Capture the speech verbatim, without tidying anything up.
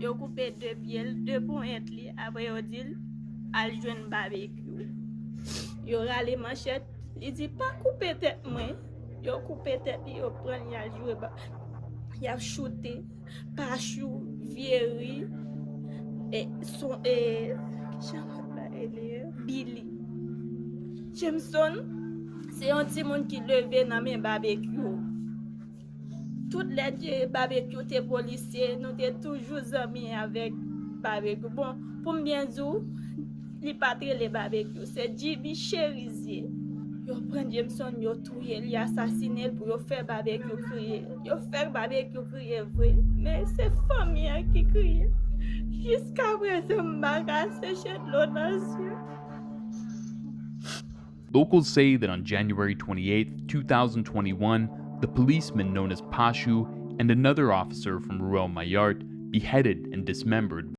Yo koupe de pye l, de ponyèt li, apre yo di l al jwenn Babekyou. Yo rale manchèt, li di pa koupe tèt mwen. Yo koupe tèt li, yo pran l, y al joure ba, y ap choute Pachou, Vieri, e, son, e, ki jan lòt la rele? Billy. Jameson, se yon timoun ki leve nan men Babekyou. Tout lè Babekyou te polisye, nou te toujou zanmi avèk Babekyou. Bon, pou m byen di w, li pa t rele Babekyou, se Jimmy Cherizier. Yo pran Jameson, yo touye l, y asasine l pou yo fè Babekyou kriye. Yo fè Babekyou kriye vre, men se fanmi an ki kriye. Jiska prezan, m pa ka seche dlo nan zye. Locals say that on January twenty-eighth, two thousand twenty-one, the policeman known as Pashu and another officer from Ruelle Maillard beheaded and dismembered